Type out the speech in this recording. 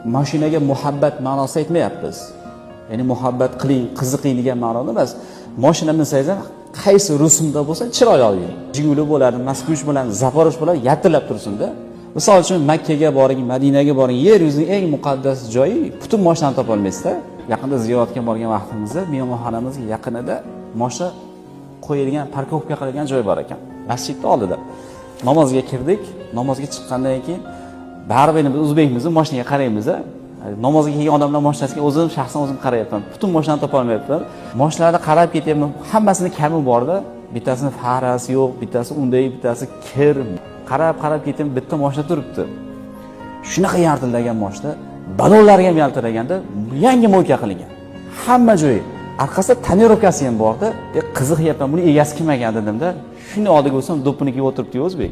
Mashinaga muhabbat ma'nosida aytmayapmiz. Ya'ni muhabbat qiling, qiziqing degan ma'noda emas. Mashina minsangiz ham qaysi rusumda bo'lsa chiroyli olib yuring. Jiguli bo'ladi, Moskvich bo'ladi, Zaporoj bo'ladi, yaltirab tursin-da. Misol uchun Makkaga boring, Madinaga boring, yer yuzining eng muqaddas joyi, butun mashinani topolmaysizda. Yaqinda ziyoratga borgan vaqtimizda mehmonxonamizga yaqinida mashina qo'yilgan, парковка qilingan joy bor ekan. Masjidni oldida. Namozga kirdik, namozga chiqqandan keyin baribir endi biz o'zbekmiz, mashinaga qaraymiz. Namozga kelgan odamlar mashinasiga o'zim shaxsan o'zim qarayapman. Butun mashinani topolmayapman. Mashinalarni qarab ketyapman, hammasini kami borda. Bittasini farasi yo'q, bittasi unday, bittasi kir. Qarab qarab ketyapman, bitta mashina turibdi. Shunaqa yaltillagan mashina, balonlari ham yaltiraganda, yangi мойка qilingan. Hamma joyi. Orqasida тонировка si ham borda. Qiziqyapman, buni egasi kim ekan dedimda. Shuni oldiga o'tsam, do'ppini kiyib o'tiribdi o'zbek.